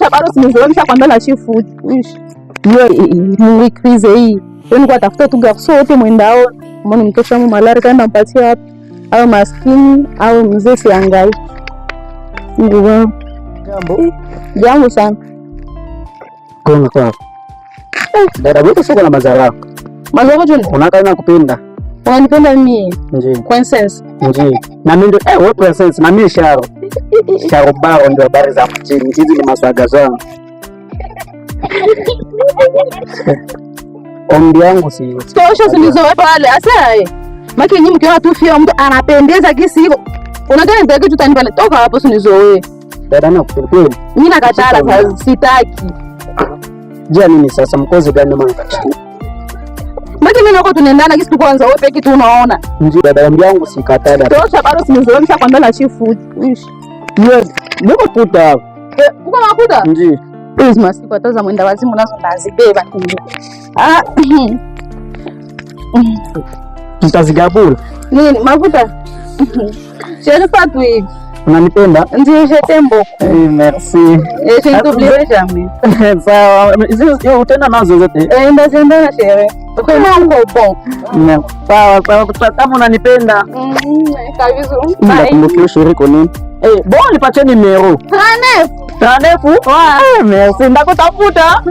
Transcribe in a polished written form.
Tosha bado sinizoelisha kwambia la chifu. Hiyo ni crise hii. Yaani kwa tafuta tu garçon wote mwendao. Mbona mtosha mu malari kaenda mpatie wapi? Au maskini au mzee siangai. Mungu wangu. Jambo. Jambo sana. Konga kwa. Dada wewe soko na mazara. Mazara joni. Unaka na kupenda. Unanipenda mimi. Ndio. Princess. Ndio. Na mimi ndio wewe princess na mimi Sharo. Sharo bao ndio habari za mjini. Hizi ni maswaga zangu. Ombi yangu si Tosha zilizowe pale. Asa eh. Maki nyinyi mkiona tu fia mtu anapendeza kisi hivyo. Unataka nipeleke tu tani pale. Toka hapo usinizoee. Dada na kupenda kweli. Mimi nakatala sasa sitaki. Je, nini sasa mkozi gani maana kataa? Maki mimi nako tunaendana kisi tu kwanza wewe peke tu unaona. Ndio dada ombi yangu si kataa dada. Tosha bado usinizoee kwambia la chifu. Yes, niko kuta. Eh, uko makuta? Ndio. Hizi masiku hata za mwenda wazimu nazo nazibeba. Ah. Tutazigabula. Nini mafuta? Chérie Fatui. Unanipenda? Ndio, je t'aime beaucoup. Eh, merci. Et je ne t'oublierai jamais. Sawa. Hizo utenda nazo zote. Eh, ndaziendana chérie. Vraiment uko bon. Sawa sawa, kama unanipenda. Kabisa. Ndakumbukia shiriko nini? Eh, bon nipatie numero. 39. 39? Ouais. Merci, ndakutafuta.